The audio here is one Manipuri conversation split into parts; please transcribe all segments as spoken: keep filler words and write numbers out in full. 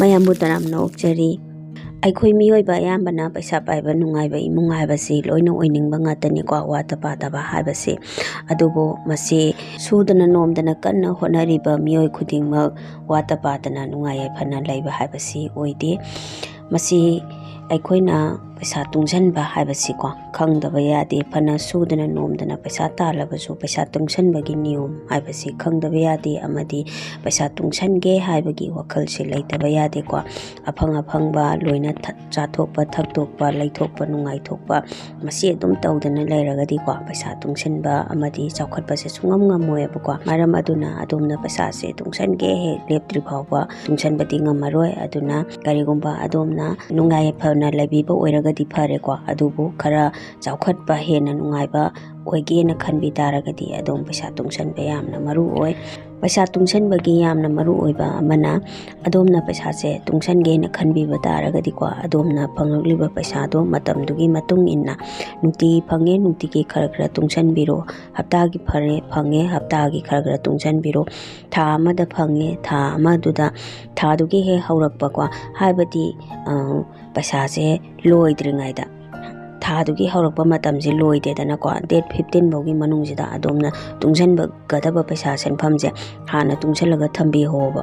ꯃꯌꯥꯝꯕꯨ ꯇꯔꯥꯝꯅ ꯑꯣꯛꯆꯔꯤ꯫ ꯑꯩꯈꯣꯏ ꯃꯤꯑꯣꯏꯕ ꯑꯌꯥꯝꯕꯅ ꯄꯩꯁꯥ ꯄꯥꯏꯕ ꯅꯨꯡꯉꯥꯏꯕ ꯏꯃꯨꯡ ꯍꯥꯏꯕꯁꯤ ꯂꯣꯏꯅ ꯑꯣꯏꯅꯤꯡꯕ ꯉꯥꯛꯇꯅꯤꯀꯣ, ꯋꯥꯠꯇ ꯄꯥꯗꯕ ꯍꯥꯏꯕꯁꯤ꯫ ꯑꯗꯨꯕꯨ ꯃꯁꯤ ꯁꯨꯗꯅ ꯅꯣꯝꯗꯅ ꯀꯟꯅ ꯍꯣꯠꯅꯔꯤꯕ ꯃꯤꯑꯣꯏ ꯈꯨꯗꯤꯡꯃꯛ ꯋꯥꯠꯇ ꯄꯥꯗꯅ ꯅꯨꯡꯉꯥꯏ ꯌꯥꯏꯐꯅ ꯂꯩꯕ ꯍꯥꯏꯕꯁꯤ ꯑꯣꯏꯗꯦ꯫ ꯃꯁꯤ ꯑꯩꯈꯣꯏꯅ ꯄꯩꯁꯥ ꯇꯨꯡꯁꯤꯟꯕ ꯍꯥꯏꯕꯁꯤꯀꯣ ꯈꯪꯗꯕ ꯌꯥꯗꯦ꯫ ꯐꯅ ꯁꯨꯗꯅ ꯅꯣꯝꯗꯅ ꯄꯩꯁꯥ ꯇꯥꯜꯂꯕꯁꯨ ꯄꯩꯁꯥ ꯇꯨꯡꯁꯤꯟꯕꯒꯤ ꯅꯤꯌꯣꯝ ꯍꯥꯏꯕꯁꯤ ꯈꯪꯗꯕ ꯌꯥꯗꯦ, ꯑꯃꯗꯤ ꯄꯩꯁꯥ ꯇꯨꯡꯁꯤꯟꯒꯦ ꯍꯥꯏꯕꯒꯤ ꯋꯥꯈꯜꯁꯤ ꯂꯩꯇꯕ ꯌꯥꯗꯦꯀꯣ꯫ ꯑꯐꯪ ꯑꯐꯪꯕ ꯂꯣꯏꯅ ꯊ-, ꯆꯥꯊꯣꯛꯄ, ꯊꯛꯇꯣꯛꯄ, ꯂꯩꯊꯣꯛꯄ, ꯅꯨꯡꯉꯥꯏꯊꯣꯛꯄ, ꯃꯁꯤ ꯑꯗꯨꯝ ꯇꯧꯗꯅ ꯂꯩꯔꯒꯗꯤꯀꯣ ꯄꯩꯁꯥ ꯇꯨꯡꯁꯤꯟꯕ ꯑꯃꯗꯤ ꯆꯥꯎꯈꯠꯄꯁꯦ ꯁꯨꯡꯉꯝ ꯉꯝꯃꯣꯏꯕꯀꯣ꯫ ꯃꯔꯝ ꯑꯗꯨꯅ ꯑꯗꯣꯝꯅ ꯄꯩꯁꯥꯁꯦ ꯇꯨꯡꯁꯤꯟꯒꯦ ꯍꯦꯛ ꯂꯦꯞꯇ꯭ꯔꯤ ꯐꯥꯎꯕ ꯇꯨꯡꯁꯤꯟꯕꯗꯤ ꯉꯝꯃꯔꯣꯏ꯫ ꯑꯗꯨꯅ ꯀꯔꯤꯒꯨꯝꯕ ꯑꯗꯣꯝꯅ ꯅꯨꯡꯉꯥꯏ ꯌꯥꯏꯐꯅ ꯂꯩꯕꯤꯕ ꯑꯣꯏꯔꯒꯗꯤ ꯐꯔꯦꯀꯣ, ꯑꯗꯨꯕꯨ ꯈꯔ ꯆꯥꯎꯈꯠꯄ, ꯍꯦꯟꯅ ꯅꯨꯡꯉꯥꯏꯕ ꯑꯣꯏꯒꯦꯅ ꯈꯟꯕꯤ ꯇꯥꯔꯒꯗꯤ ꯑꯗꯣꯝ ꯄꯩꯁꯥ ꯇꯨꯡꯁꯤꯟꯕ ꯌꯥꯝꯅ ꯃꯔꯨ ꯑꯣꯏ꯫ ꯄꯩꯁꯥ ꯇꯨꯡꯁꯤꯟꯕꯒꯤ ꯌꯥꯝꯅ ꯃꯔꯨ ꯑꯣꯏꯕ ꯑꯃꯅ, ꯑꯗꯣꯝꯅ ꯄꯩꯁꯥꯁꯦ ꯇꯨꯡꯁꯤꯟꯒꯦꯅ ꯈꯟꯕꯤꯕ ꯇꯥꯔꯒꯗꯤꯀꯣ, ꯑꯗꯣꯝꯅ ꯐꯪꯂꯛꯂꯤꯕ ꯄꯩꯁꯥꯗꯣ ꯃꯇꯝꯗꯨꯒꯤ ꯃꯇꯨꯡ ꯏꯟꯅ ꯅꯨꯡꯇꯤ ꯐꯪꯉꯦ, ꯅꯨꯡꯇꯤꯒꯤ ꯈꯔ ꯈꯔ ꯇꯨꯡꯁꯤꯟꯕꯤꯔꯣ꯫ ꯍꯞꯇꯥꯒꯤ ꯐꯔꯦ, ꯐꯪꯉꯦ, ꯍꯞꯇꯥꯒꯤ ꯈꯔ ꯈꯔ ꯇꯨꯡꯁꯤꯟꯕꯤꯔꯣ꯫ ꯊꯥ ꯑꯃꯗ ꯐꯪꯉꯦ, ꯊꯥ ꯑꯃꯗꯨꯗ, ꯊꯥꯗꯨꯒꯤ ꯍꯦꯛ ꯍꯧꯔꯛꯄꯀꯣ, ꯍꯥꯏꯕꯗꯤ, ꯑ, ꯄꯩꯁꯥꯁꯦ ꯂꯣꯏꯗ꯭ꯔꯤꯉꯩꯗ, ꯊꯥꯗꯨꯒꯤ ꯍꯧꯔꯛꯄ ꯃꯇꯝꯁꯦ ꯂꯣꯏꯗꯦꯗꯅꯀꯣ, date fifteen ꯐꯥꯎꯒꯤ ꯃꯅꯨꯡꯁꯤꯗ ꯑꯗꯣꯝꯅ ꯇꯨꯡꯁꯤꯟꯕꯒꯗꯕ ꯄꯩꯁꯥ ꯁꯦꯟꯐꯝꯁꯦ ꯍꯥꯟꯅ ꯇꯨꯡꯁꯤꯜꯂꯒ ꯊꯝꯕꯤꯍꯧꯕ꯫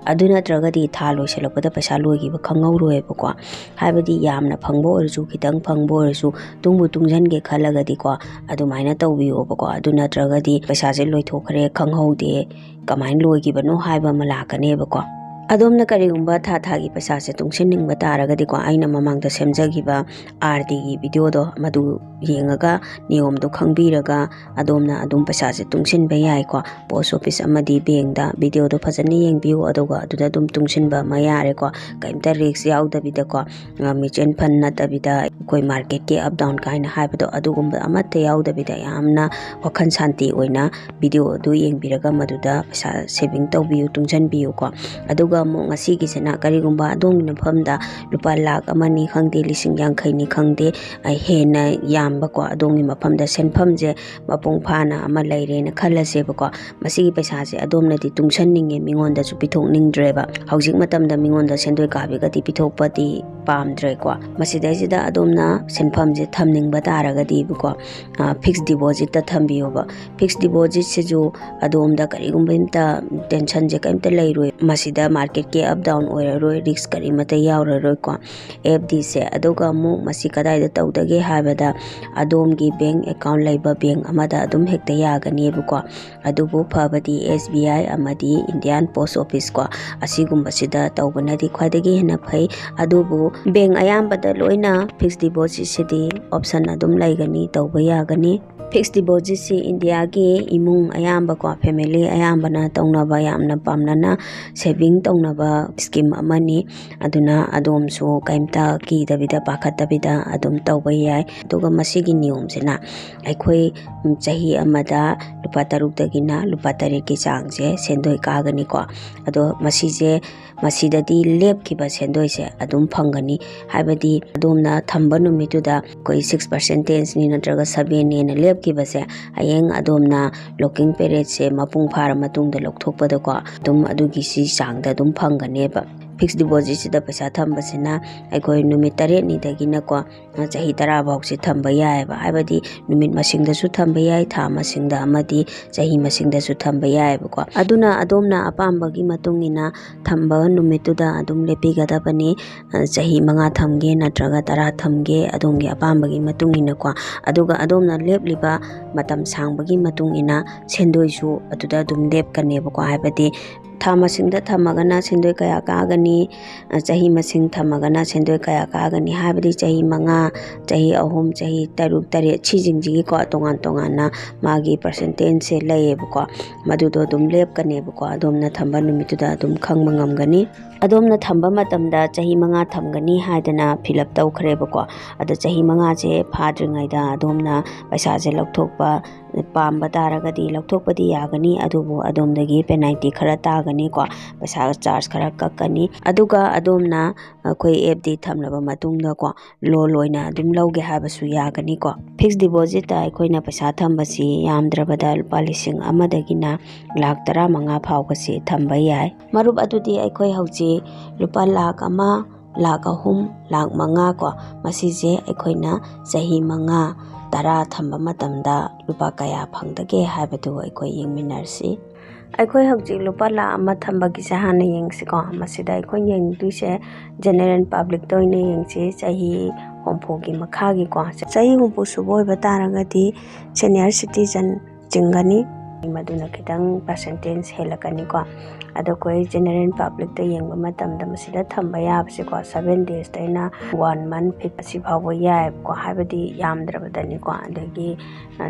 ꯑꯗꯨ ꯅꯠꯇ꯭ꯔꯒꯗꯤ ꯊꯥ ꯂꯣꯏꯁꯤꯜꯂꯛꯄꯗ ꯄꯩꯁꯥ ꯂꯣꯏꯈꯤꯕ ꯈꯪꯍꯧꯔꯣꯏꯕꯀꯣ꯫ ꯍꯥꯏꯕꯗꯤ ꯌꯥꯝꯅ ꯐꯪꯕ ꯑꯣꯏꯔꯁꯨ, ꯈꯤꯇꯪ ꯐꯪꯕ ꯑꯣꯏꯔꯁꯨ, ꯇꯨꯡꯕꯨ ꯇꯨꯡꯁꯤꯟꯒꯦ ꯈꯜꯂꯒꯗꯤꯀꯣ, ꯑꯗꯨꯃꯥꯏꯅ ꯇꯧꯕꯤꯌꯣꯕꯀꯣ꯫ ꯑꯗꯨ ꯅꯠꯇ꯭ꯔꯒꯗꯤ ꯄꯩꯁꯥꯁꯦ ꯂꯣꯏꯊꯣꯛꯈ꯭ꯔꯦ ꯈꯪꯍꯧꯗꯦ, ꯀꯃꯥꯏꯅ ꯂꯣꯏꯈꯤꯕꯅꯣ ꯍꯥꯏꯕ ꯑꯃ ꯂꯥꯛꯀꯅꯦꯕꯀꯣ꯫ ꯑꯗꯣꯝꯅ ꯀꯔꯤꯒꯨꯝꯕ ꯊꯥ ꯊꯥꯒꯤ ꯄꯩꯁꯥꯁꯦ ꯇꯨꯡꯁꯤꯟꯅꯤꯡꯕ ꯇꯥꯔꯒꯗꯤꯀꯣ, ꯑꯩꯅ ꯃꯃꯥꯡꯗ ꯁꯦꯝꯖꯈꯤꯕ R Dꯒꯤ videoꯗꯣ, ꯃꯗꯨ ꯌꯦꯡꯉꯒ, ꯅꯤꯌꯣꯝꯗꯣ ꯈꯪꯕꯤꯔꯒ ꯑꯗꯣꯝꯅ ꯑꯗꯨꯝ ꯄꯩꯁꯥꯁꯦ ꯇꯨꯡꯁꯤꯟꯕ ꯌꯥꯏꯀꯣ꯫ Post office ꯑꯃꯗꯤ bankꯗ videoꯗꯣ ꯐꯖꯅ ꯌꯦꯡꯕꯤꯌꯨ, ꯑꯗꯨꯒ ꯑꯗꯨꯗ ꯑꯗꯨꯝ ꯇꯨꯡꯁꯤꯟꯕ ꯑꯃ ꯌꯥꯔꯦꯀꯣ꯫ ꯀꯔꯤꯝꯇ risk ꯌꯥꯎꯗꯕꯤꯗꯀꯣ, ꯑ, mutual fund ꯅꯠꯇꯕꯤꯗ ꯑꯩꯈꯣꯏ ꯃꯥꯔꯀꯦꯠꯀꯤ ꯑꯞ ꯗꯥꯎꯟ ꯀꯥꯏꯅ ꯍꯥꯏꯕꯗꯣ, ꯑꯗꯨꯒꯨꯝꯕ ꯑꯃꯠꯇ ꯌꯥꯎꯗꯕꯤꯗ ꯌꯥꯝꯅ ꯋꯥꯈꯜ ꯁꯥꯟꯇꯤ ꯑꯣꯏꯅ ꯚꯤꯗꯤꯑꯣ ꯑꯗꯨ ꯌꯦꯡꯕꯤꯔꯒ ꯃꯗꯨꯗ ꯄꯩꯁꯥ ꯁꯦꯚꯤꯡ ꯇꯧꯕꯤꯌꯨ, ꯇꯨꯡꯁꯤꯟꯕꯤꯌꯨꯀꯣ꯫ ꯑꯗꯨꯒ ꯑꯃꯨꯛ ꯉꯁꯤꯒꯤꯁꯤꯅ ꯀꯔꯤꯒꯨꯝꯕ ꯑꯗꯣꯝꯒꯤ ꯃꯐꯝꯗ ꯂꯨꯄꯥ ꯂꯥꯛ ꯑꯃꯅꯤ ꯈꯪꯗꯦ, ꯂꯤꯁꯤꯡ ꯌꯥꯡꯈꯩꯅꯤ ꯈꯪꯗꯦ, ꯑ, ꯍꯦꯟꯅ ꯌꯥꯝꯕꯀꯣ, ꯑꯗꯣꯝꯒꯤ ꯃꯐꯝꯗ ꯁꯦꯟꯐꯝꯁꯦ ꯃꯄꯨꯡ ꯐꯥꯅ ꯑꯃ ꯂꯩꯔꯦꯅ ꯈꯜꯂꯁꯦꯕꯀꯣ꯫ ꯃꯁꯤꯒꯤ ꯄꯩꯁꯥꯁꯦ ꯑꯗꯣꯝꯅꯗꯤ ꯇꯨꯡꯁꯟꯅꯤꯡꯉꯦ, ꯃꯤꯉꯣꯟꯗꯁꯨ ꯄꯤꯊꯣꯛꯅꯤꯡꯗ꯭ꯔꯦꯕ꯫ ꯍꯧꯖꯤꯛ ꯃꯇꯝꯗ ꯃꯤꯉꯣꯟꯗ ꯁꯦꯟꯗꯣꯏ ꯀꯥꯕꯤꯒꯗꯤ ꯄꯤꯊꯣꯛꯄꯗꯤ ꯄꯥꯝꯗ꯭ꯔꯦꯀꯣ꯫ ꯃꯁꯤꯗꯩꯁꯤꯗ ꯑꯗꯣꯝꯅ ꯁꯦꯟꯐꯝꯁꯦ ꯊꯝꯅꯤꯡꯕ ꯇꯥꯔꯒꯗꯤꯕꯀꯣ, ꯐꯤꯛꯁ ꯗꯤꯄꯣꯖꯤꯠꯇ ꯊꯝꯕꯤꯌꯣꯕ꯫ ꯐꯤꯛꯁ ꯗꯤꯄꯣꯖꯤꯠꯁꯤꯁꯨ ꯑꯗꯣꯝꯗ ꯀꯔꯤꯒꯨꯝꯕ ꯑꯝꯇ ꯇꯦꯟꯁꯟꯁꯦ ꯀꯔꯤꯝꯇ ꯂꯩꯔꯣꯏ꯫ ꯃꯁꯤꯗ ꯃꯥꯔꯀꯦꯠꯀꯤ ꯑꯞ ꯗꯥꯎꯟ ꯑꯣꯏꯔꯔꯣꯏ, ꯔꯤꯛꯁ ꯀꯔꯤꯃꯠꯇ ꯌꯥꯎꯔꯔꯣꯏꯀꯣ꯫ ꯑꯦꯐ ꯗꯤꯁꯦ꯫ ꯑꯗꯨꯒ ꯑꯃꯨꯛ ꯃꯁꯤ ꯀꯗꯥꯏꯗ ꯇꯧꯗꯒꯦ ꯍꯥꯏꯕꯗ, ꯑꯗꯣꯝꯒꯤ ꯕꯦꯡ ꯑꯦꯀꯥꯎꯟ ꯂꯩꯕ ꯕꯦꯡ ꯑꯃꯗ ꯑꯗꯨꯝ ꯍꯦꯛꯇ ꯌꯥꯒꯅꯦꯕꯀꯣ꯫ ꯑꯗꯨꯕꯨ ꯐꯕꯗꯤ ꯑꯦꯁ ꯕꯤ ꯑꯥꯏ ꯑꯃꯗꯤ ꯏꯟꯗꯤꯌꯥꯟ ꯄꯣꯁ ꯑꯣꯐꯤꯁ ꯀꯣ, ꯑꯁꯤꯒꯨꯝꯕꯁꯤꯗ ꯇꯧꯕꯅꯗꯤ ꯈ꯭ꯋꯥꯏꯗꯒꯤ ꯍꯦꯟꯅ ꯐꯩ꯫ ꯑꯗꯨꯕꯨ ꯕꯦꯡ ꯑꯌꯥꯝꯕꯗ ꯂꯣꯏꯅ ꯐꯤꯛꯁ ꯗꯤꯄꯣꯖꯤꯠꯁꯤꯗꯤ ꯑꯣꯞꯁꯟ ꯑꯗꯨꯝ ꯂꯩꯒꯅꯤ, ꯇꯧꯕ ꯌꯥꯒꯅꯤ꯫ ꯐꯤꯛꯁ ꯗꯤꯄꯣꯖꯤꯠꯁꯤ ꯏꯟꯗꯤꯌꯥꯒꯤ ꯏꯃꯨꯡ ꯑꯌꯥꯝꯕꯀꯣ, ꯐꯦꯃꯤꯂꯤ ꯑꯌꯥꯝꯕꯅ ꯇꯧꯅꯕ, ꯌꯥꯝꯅ ꯄꯥꯝꯅꯅ ꯁꯦꯚꯤꯡ ꯇꯧꯅꯕ ꯁ꯭ꯀꯤꯝ ꯑꯃꯅꯤ꯫ ꯑꯗꯨꯅ ꯑꯗꯣꯝꯁꯨ ꯀꯩꯝꯇ ꯀꯤꯗꯕꯤꯗ, ꯄꯥꯈꯠꯇꯕꯤꯗ ꯑꯗꯨꯝ ꯇꯧꯕ ꯌꯥꯏ꯫ ꯑꯗꯨꯒ ꯃꯁꯤꯒꯤ ꯅꯤꯌꯣꯝꯁꯤꯅ ꯑꯩꯈꯣꯏ, ꯎꯝ, ꯆꯍꯤ ꯑꯃꯗ ꯂꯨꯄꯥ ꯇꯔꯨꯛꯇꯒꯤꯅ ꯂꯨꯄꯥ ꯇꯔꯦꯠꯀꯤ ꯆꯥꯡꯁꯦ ꯁꯦꯟꯗꯣꯏ ꯀꯥꯒꯅꯤꯀꯣ꯫ ꯑꯗꯣ ꯃꯁꯤꯁꯦ, ꯃꯁꯤꯗꯗꯤ ꯂꯦꯞꯈꯤꯕ ꯁꯦꯟꯗꯣꯏꯁꯦ ꯑꯗꯨꯝ ꯐꯪꯒꯅꯤ꯫ ꯍꯥꯏꯕꯗꯤ ꯑꯗꯣꯝꯅ ꯊꯝꯕ ꯅꯨꯃꯤꯠꯇꯨꯗ ꯑꯩꯈꯣꯏ ꯁꯤꯛꯁ ꯄꯥꯔꯁꯦꯟꯇꯦꯖꯅꯤ ꯅꯠꯇ꯭ꯔꯒ ꯁꯕꯦꯟꯅꯦꯅ ꯂꯦꯞꯈꯤꯕꯁꯦ, ꯍꯌꯦꯡ ꯑꯗꯣꯝꯅ ꯂꯣꯀꯤꯡ ꯄꯦꯔꯦꯠꯁꯦ ꯃꯄꯨꯡ ꯐꯥꯔ ꯃꯇꯨꯡꯗ ꯂꯧꯊꯣꯛꯄꯗꯀꯣ, ꯑꯗꯨꯝ ꯑꯗꯨꯒꯤ ꯁꯤ ꯆꯥꯡꯗ ꯑꯗꯨꯝ ꯐꯪꯒꯅꯦꯕ꯫ ꯐꯤꯛꯁ ꯗꯤꯄꯣꯖꯤꯠꯁꯤꯗ ꯄꯩꯁꯥ ꯊꯝꯕꯁꯤꯅ ꯑꯩꯈꯣꯏ ꯅꯨꯃꯤꯠ ꯇꯔꯦꯠꯅꯤꯗꯒꯤꯅꯀꯣ, ꯆꯍꯤ ꯇꯔꯥ ꯐꯥꯎꯁꯦ ꯊꯝꯕ ꯌꯥꯏꯑꯕ꯫ ꯍꯥꯏꯕꯗꯤ ꯅꯨꯃꯤꯠ ꯃꯁꯤꯡꯗꯁꯨ ꯊꯝꯕ ꯌꯥꯏ, ꯊꯥ ꯃꯁꯤꯡꯗ ꯑꯃꯗꯤ ꯆꯍꯤ ꯃꯁꯤꯡꯗꯁꯨ ꯊꯝꯕ ꯌꯥꯏꯑꯕꯀꯣ꯫ ꯑꯗꯨꯅ ꯑꯗꯣꯝꯅ ꯑꯄꯥꯝꯕꯒꯤ ꯃꯇꯨꯡ ꯏꯟꯅ ꯊꯝꯕ ꯅꯨꯃꯤꯠꯇꯨꯗ ꯑꯗꯨꯝ ꯂꯦꯞꯄꯤꯒꯗꯕꯅꯤ꯫ ꯑ, ꯆꯍꯤ ꯃꯉꯥ ꯊꯝꯒꯦ ꯅꯠꯇ꯭ꯔꯒ ꯇꯔꯥ ꯊꯝꯒꯦ, ꯑꯗꯣꯝꯒꯤ ꯑꯄꯥꯝꯕꯒꯤ ꯃꯇꯨꯡ ꯏꯟꯅꯀꯣ꯫ ꯑꯗꯨꯒ ꯑꯗꯣꯝꯅ ꯂꯦꯞꯂꯤꯕ ꯃꯇꯝ ꯁꯥꯡꯕꯒꯤ ꯃꯇꯨꯡ ꯏꯟꯅ ꯁꯦꯟꯗꯣꯏꯁꯨ ꯑꯗꯨꯗ ꯑꯗꯨꯝ ꯂꯦꯞꯀꯅꯦꯕꯀꯣ꯫ ꯍꯥꯏꯕꯗꯤ ꯊꯥ ꯃꯁꯤꯡꯗ ꯊꯝꯃꯒꯅ ꯁꯦꯟꯗꯣꯏ ꯀꯌꯥ ꯀꯥꯒꯅꯤ, ꯆꯍꯤ ꯃꯁꯤꯡ ꯊꯝꯃꯒꯅ ꯁꯦꯟꯗꯣꯏ ꯀꯌꯥ ꯀꯥꯒꯅꯤ ꯍꯥꯏꯕꯗꯤ ꯆꯍꯤ ꯃꯉꯥ, ꯆꯍꯤ ꯑꯍꯨꯝ, ꯆꯍꯤ ꯇꯔꯨꯛ, ꯇꯔꯦꯠ, ꯁꯤꯁꯤꯡꯁꯤꯒꯤꯀꯣ ꯇꯣꯉꯥꯟ ꯇꯣꯉꯥꯟꯅ ꯃꯥꯒꯤ ꯄꯥꯔꯁꯦꯟꯇꯦꯖꯁꯦ ꯂꯩꯌꯦꯕꯀꯣ꯫ ꯃꯗꯨꯗꯣ ꯑꯗꯨꯝ ꯂꯦꯞꯀꯅꯦꯕꯀꯣ, ꯑꯗꯣꯝꯅ ꯊꯝꯕ ꯅꯨꯃꯤꯠꯇꯨꯗ ꯑꯗꯨꯝ ꯈꯪꯕ ꯉꯝꯒꯅꯤ꯫ ꯑꯗꯣꯝꯅ ꯊꯝꯕ ꯃꯇꯝꯗ ꯆꯍꯤ ꯃꯉꯥ ꯊꯝꯒꯅꯤ ꯍꯥꯏꯗꯅ ꯐꯤꯜ ꯑꯞ ꯇꯧꯈ꯭ꯔꯦꯕꯀꯣ꯫ ꯑꯗꯣ ꯆꯍꯤ ꯃꯉꯥꯁꯦ ꯐꯥꯗ꯭ꯔꯤꯉꯩꯗ ꯑꯗꯣꯝꯅ ꯄꯩꯁꯥꯁꯦ ꯂꯧꯊꯣꯛꯄ ꯄꯥꯝꯕ ꯇꯥꯔꯒꯗꯤ ꯂꯧꯊꯣꯛꯄꯗꯤ ꯌꯥꯒꯅꯤ, ꯑꯗꯨꯕꯨ ꯑꯗꯣꯝꯗꯒꯤ ꯄꯦꯅꯥꯜꯇꯤ ꯈꯔ ꯇꯥꯒꯅꯤꯀꯣ, ꯄꯩꯁꯥ ꯆꯥꯔꯖ ꯈꯔ ꯀꯛꯀꯅꯤ꯫ ꯑꯗꯨꯒ ꯑꯗꯣꯝꯅ ꯑꯩꯈꯣꯏ ꯑꯦꯐ ꯗꯤ ꯊꯝꯂꯕ ꯃꯇꯨꯡꯗꯀꯣ, ꯂꯣꯟ ꯑꯣꯏꯅ ꯑꯗꯨꯝ ꯂꯧꯒꯦ ꯍꯥꯏꯕꯁꯨ ꯌꯥꯒꯅꯤꯀꯣ꯫ ꯐꯤꯛꯁ ꯗꯤꯄꯣꯖꯤꯠꯇ ꯑꯩꯈꯣꯏꯅ ꯄꯩꯁꯥ ꯊꯝꯕꯁꯤ ꯌꯥꯝꯗ꯭ꯔꯕꯗ ꯂꯨꯄꯥ ꯂꯤꯁꯤꯡ ꯑꯃꯗꯒꯤꯅ ꯂꯥꯛ ꯇꯔꯥꯃꯉꯥ ꯐꯥꯎꯕꯁꯤ ꯊꯝꯕ ꯌꯥꯏ꯫ ꯃꯔꯨꯞ, ꯑꯗꯨꯗꯤ ꯑꯩꯈꯣꯏ ꯍꯧꯖꯤꯛ ꯂꯨꯄꯥ ꯂꯥꯛ ꯑꯃ, ꯂꯥꯛ ꯑꯍꯨꯝ, ꯂꯥꯛ ꯃꯉꯥ ꯀꯣ, ꯃꯁꯤꯁꯦ ꯑꯩꯈꯣꯏꯅ ꯆꯍꯤ ꯃꯉꯥ, ꯇꯔꯥ ꯊꯝꯕ ꯃꯇꯝꯗ ꯂꯨꯄꯥ ꯀꯌꯥ ꯐꯪꯗꯒꯦ ꯍꯥꯏꯕꯗꯨ ꯑꯩꯈꯣꯏ ꯌꯦꯡꯃꯤꯟꯅꯔꯁꯤ꯫ ꯑꯩꯈꯣꯏ ꯍꯧꯖꯤꯛ ꯂꯨꯄꯥ ꯂꯥꯛ ꯑꯃ ꯊꯝꯕꯒꯤꯁꯦ ꯍꯥꯟꯅ ꯌꯦꯡꯁꯤꯀꯣ꯫ ꯃꯁꯤꯗ ꯑꯩꯈꯣꯏꯅ ꯌꯦꯡꯗꯣꯏꯁꯦ ꯖꯦꯅꯦꯔꯦꯜ ꯄꯕ꯭ꯂꯤꯛꯇ ꯑꯣꯏꯅ ꯌꯦꯡꯁꯤ, ꯆꯍꯤ ꯍꯨꯝꯐꯨꯒꯤ ꯃꯈꯥꯒꯤꯀꯣ꯫ ꯆꯍꯤ ꯍꯨꯝꯐꯨ ꯁꯨꯕ ꯑꯣꯏꯕ ꯇꯥꯔꯒꯗꯤ ꯁꯦꯅꯤꯌꯔ ꯁꯤꯇꯤꯖꯟ ꯆꯤꯡꯒꯅꯤ, ꯃꯗꯨꯅ ꯈꯤꯇꯪ ꯄꯥꯔꯁꯦꯟꯇꯦꯖ ꯍꯦꯜꯂꯛꯀꯅꯤꯀꯣ꯫ ꯑꯗꯣ ꯑꯩꯈꯣꯏ ꯖꯦꯅꯦꯔꯦꯜ ꯄꯕ꯭ꯂꯤꯛꯇ ꯌꯦꯡꯕ ꯃꯇꯝꯗ ꯃꯁꯤꯗ ꯊꯝꯕ ꯌꯥꯕꯁꯦꯀꯣ, ꯁꯚꯦꯟ ꯗꯦꯖꯇꯩꯅ ꯋꯥꯟ ꯃꯟ ꯐꯤꯛꯁ ꯑꯁꯤ ꯐꯥꯎꯕ ꯌꯥꯏꯑꯕꯀꯣ, ꯍꯥꯏꯕꯗꯤ ꯌꯥꯝꯗ꯭ꯔꯕꯗꯅꯤꯀꯣ꯫ ꯑꯗꯒꯤ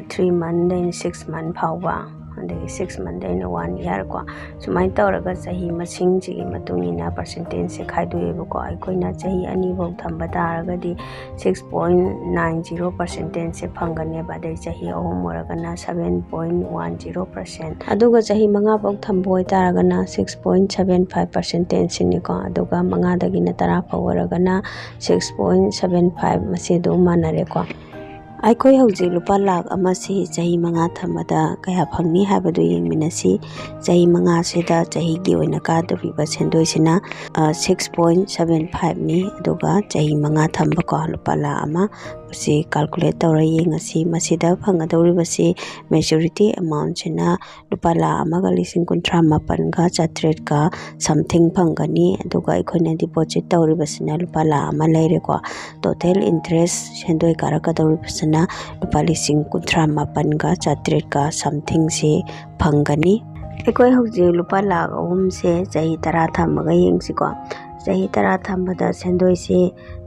ꯊ꯭ꯔꯤ ꯃꯟꯗꯩꯅ ꯁꯤꯛꯁ ꯃꯟ ꯐꯥꯎꯕ, ꯑꯗꯒꯤ ꯁꯤꯛꯁ ꯃꯟꯗꯩꯅ ꯋꯥꯟ ꯏꯌꯥꯔ ꯀꯣ, ꯁꯨꯃꯥꯏꯅ ꯇꯧꯔꯒ ꯆꯍꯤ ꯃꯁꯤꯡꯁꯤꯒꯤ ꯃꯇꯨꯡ ꯏꯟꯅ ꯄꯥꯔꯁꯦꯟꯇꯦꯖꯁꯦ ꯈꯥꯏꯗꯣꯛꯑꯦꯕꯀꯣ꯫ ꯑꯩꯈꯣꯏꯅ ꯆꯍꯤ ꯑꯅꯤꯐꯧ ꯊꯝꯕ ꯇꯥꯔꯒꯗꯤ ꯁꯤꯛꯁ ꯄꯣꯏꯟ ꯅꯥꯏꯟ ꯖꯤꯔꯣ ꯄꯥꯔꯁꯦꯟꯇꯦꯖꯁꯦ ꯐꯪꯒꯅꯦꯕ, ꯑꯗꯩ ꯆꯍꯤ ꯑꯍꯨꯝ ꯑꯣꯏꯔꯒꯅ seven point one zero percent, ꯑꯗꯨꯒ ꯆꯍꯤ ꯃꯉꯥ ꯐꯥꯎ ꯊꯝꯕ ꯑꯣꯏꯇꯥꯔꯒꯅ ꯁꯤꯛꯁ ꯄꯣꯏꯟ ꯁꯚꯦꯟ ꯐꯥꯏꯚ ꯄꯥꯔꯁꯦꯟꯇꯦꯖꯁꯤꯅꯤꯀꯣ꯫ ꯑꯗꯨꯒ ꯃꯉꯥꯗꯒꯤꯅ ꯇꯔꯥ ꯐꯥꯎ ꯑꯣꯏꯔꯒꯅ ꯁꯤꯛꯁ ꯄꯣꯏꯟ ꯁꯚꯦꯟ ꯐꯥꯏꯚ, ꯃꯁꯤ ꯑꯗꯨꯝ ꯃꯥꯟꯅꯔꯦꯀꯣ꯫ ꯑꯩꯈꯣꯏ ꯍꯧꯖꯤꯛ ꯂꯨꯄꯥ ꯂꯥꯛ ꯑꯃꯁꯤ ꯆꯍꯤ ꯃꯉꯥ ꯊꯝꯕꯗ ꯀꯌꯥ ꯐꯪꯅꯤ ꯍꯥꯏꯕꯗꯨ ꯌꯦꯡꯃꯤꯟꯅꯁꯤ꯫ ꯆꯍꯤ ꯃꯉꯥꯁꯤꯗ ꯆꯍꯤꯒꯤ ꯑꯣꯏꯅ ꯀꯥꯗꯧꯔꯤꯕ ꯁꯦꯟꯗꯣꯏꯁꯤꯅ ꯁꯤꯛꯁ ꯄꯣꯏꯟ ꯁꯚꯦꯟ ꯐꯥꯏꯚꯅꯤ꯫ ꯑꯗꯨꯒ ꯆꯍꯤ ꯃꯉꯥ ꯊꯝꯕꯀꯣ, ꯂꯨꯄꯥ ꯂꯥꯛ ꯑꯃ, ꯃꯁꯤ ꯀꯥꯜꯀꯨꯂꯦꯠ ꯇꯧꯔ ꯌꯦꯡꯉꯁꯤ꯫ ꯃꯁꯤꯗ ꯐꯪꯒꯗꯧꯔꯤꯕꯁꯤ ꯃꯦꯆꯨꯔꯤꯇꯤ ꯑꯦꯃꯥꯎꯟꯁꯤꯅ ꯂꯨꯄꯥ ꯂꯥꯛ ꯑꯃꯒ ꯂꯤꯁꯤꯡ ꯀꯨꯟꯊ꯭ꯔꯥ ꯃꯥꯄꯟꯒ ꯆꯥꯇ꯭ꯔꯦꯠꯀ ꯁꯝꯊꯤꯡ ꯐꯪꯒꯅꯤ꯫ ꯑꯗꯨꯒ ꯑꯩꯈꯣꯏꯅ ꯗꯤꯄꯣꯖꯤꯠ ꯇꯧꯔꯤꯕꯁꯤꯅ ꯂꯨꯄꯥ ꯂꯥꯛ ꯑꯃ ꯂꯩꯔꯦꯀꯣ꯫ ꯇꯣꯇꯦꯜ ꯏꯟꯇꯔꯦꯁ ꯁꯦꯟꯗꯣꯏ ꯀꯥꯔꯛꯀꯗꯧꯔꯤꯕꯁꯤꯅ ꯂꯨꯄꯥ ꯂꯤꯁꯤꯡ ꯀꯨꯟꯊ꯭ꯔꯥ ꯃꯥꯄꯟꯒ ꯆꯥꯇ꯭ꯔꯦꯠꯀ ꯁꯝꯊꯤꯡꯁꯤ ꯐꯪꯒꯅꯤ꯫ ꯑꯩꯈꯣꯏ ꯍꯧꯖꯤꯛ ꯂꯨꯄꯥ ꯂꯥꯛ ꯑꯍꯨꯝꯁꯦ ꯆꯍꯤ ꯇꯔꯥ ꯊꯝꯃꯒ ꯌꯦꯡꯁꯤꯀꯣ꯫ ꯆꯍꯤ ꯇꯔꯥ ꯊꯝꯕꯗ ꯁꯦꯟꯗꯣꯏꯁꯤ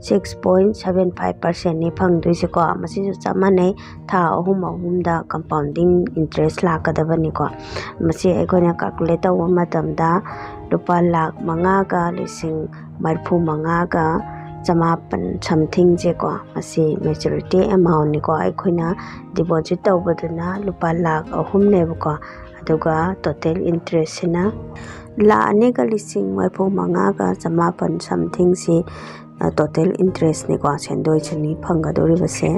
six point seven five percentꯅꯤ ꯐꯪꯗꯣꯏꯁꯦꯀꯣ꯫ ꯃꯁꯤꯁꯨ ꯆꯞ ꯃꯥꯟꯅꯩ, ꯊꯥ ꯑꯍꯨꯝ ꯑꯍꯨꯝꯗ compounding interest ꯂꯥꯛꯀꯗꯕꯅꯤꯀꯣ꯫ ꯃꯁꯤ ꯑꯩꯈꯣꯏꯅ calculate ꯇꯧꯕ ꯃꯇꯝꯗ ꯂꯨꯄꯥ ꯂꯥꯛ ꯃꯉꯥꯒ ꯂꯤꯁꯤꯡ ꯃꯔꯤꯐꯨ ꯃꯉꯥꯒ ꯆꯃꯥꯄꯟ somethingꯁꯦꯀꯣ, ꯃꯁꯤ maturity amountꯅꯤꯀꯣ꯫ ꯑꯩꯈꯣꯏꯅ deposit ꯇꯧꯕꯗꯨꯅ ꯂꯨꯄꯥ ꯂꯥꯛ ꯑꯍꯨꯝꯅꯦꯕꯀꯣ, ꯑꯗꯨꯒ total interestꯁꯤꯅ ꯂꯥꯛ ꯑꯅꯤꯒ ꯂꯤꯁꯤꯡ ꯃꯔꯤꯐꯨ ꯃꯉꯥꯒ ꯆꯃꯥꯄꯟ somethingꯁꯤ total interestꯅꯤꯀꯣ, ꯁꯦꯟꯗꯣꯏꯁꯤꯅꯤ ꯐꯪꯒꯗꯧꯔꯤꯕꯁꯦ꯫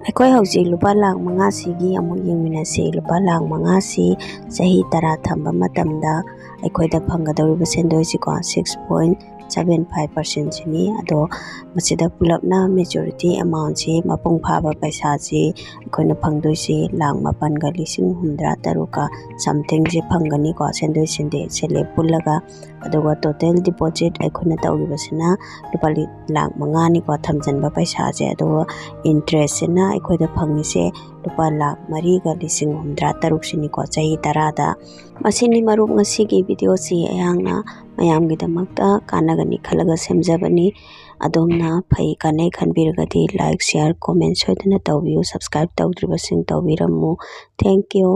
ꯑꯩꯈꯣꯏ ꯍꯧꯖꯤꯛ ꯂꯨꯄꯥ ꯂꯥꯛ ꯃꯉꯥꯁꯤꯒꯤ ꯑꯃꯨꯛ ꯌꯦꯡꯃꯤꯟꯅꯁꯤ꯫ ꯂꯨꯄꯥ ꯂꯥꯛ ꯃꯉꯥꯁꯤ ꯆꯍꯤ ꯇꯔꯥ ꯊꯝꯕ ꯃꯇꯝꯗ ꯑꯩꯈꯣꯏꯗ ꯐꯪꯒꯗꯧꯔꯤꯕ ꯁꯦꯟꯗꯣꯏꯁꯤꯀꯣ, six point seven five percentꯁꯤꯅꯤ꯫ ꯑꯗꯣ ꯃꯁꯤꯗ ꯄꯨꯂꯞꯅ maturity amountꯁꯤ, ꯃꯄꯨꯡ ꯐꯥꯕ ꯄꯩꯁꯥꯁꯤ ꯑꯩꯈꯣꯏꯅ ꯐꯪꯗꯣꯏꯁꯤ ꯂꯥꯛ ꯃꯥꯄꯟꯒ ꯂꯤꯁꯤꯡ ꯍꯨꯝꯗ꯭ꯔꯥ ꯇꯔꯨꯛꯀ somethingꯁꯤ ꯐꯪꯒꯅꯤꯀꯣ, ꯁꯦꯟꯗꯣꯏ ꯁꯦꯟꯗꯦ ꯁꯦꯂꯦꯞ ꯄꯨꯜꯂꯒ꯫ ꯑꯗꯨꯒ total deposit ꯑꯩꯈꯣꯏꯅ ꯇꯧꯈꯤꯕꯁꯤꯅ ꯂꯨꯄꯥ ꯂꯤ-, ꯂꯥꯛ ꯃꯉꯥꯅꯤꯀꯣ ꯊꯝꯖꯤꯟꯕ ꯄꯩꯁꯥꯁꯦ꯫ ꯑꯗꯨꯒ interestꯁꯤꯅ ꯑꯩꯈꯣꯏꯗ ꯐꯪꯉꯤꯁꯦ ꯂꯨꯄꯥ ꯂꯥꯛ ꯃꯔꯤꯒ ꯂꯤꯁꯤꯡ ꯍꯨꯝꯗ꯭ꯔꯥ ꯇꯔꯨꯛꯁꯤꯅꯤꯀꯣ, ꯆꯍꯤ ꯇꯔꯥꯗ꯫ ꯃꯁꯤꯅꯤ ꯃꯔꯨꯞ, ꯉꯁꯤꯒꯤ videoꯁꯤ ꯑꯩꯍꯥꯛꯅ ꯃꯌꯥꯝꯒꯤꯗꯃꯛꯇ ꯀꯥꯟꯅꯒꯅꯤ ꯈꯜꯂꯒ ꯁꯦꯝꯖꯕꯅꯤ꯫ ꯑꯗꯣꯝꯅ ꯐꯩ ꯀꯥꯟꯅꯩ ꯈꯟꯕꯤꯔꯒꯗꯤ like, share, comment ꯁꯣꯏꯗꯅ ꯇꯧꯕꯤꯌꯨ꯫ Subscribe ꯇꯧꯗ꯭ꯔꯤꯕꯁꯤꯡ ꯇꯧꯕꯤꯔꯝꯃꯨ꯫ Thank you꯫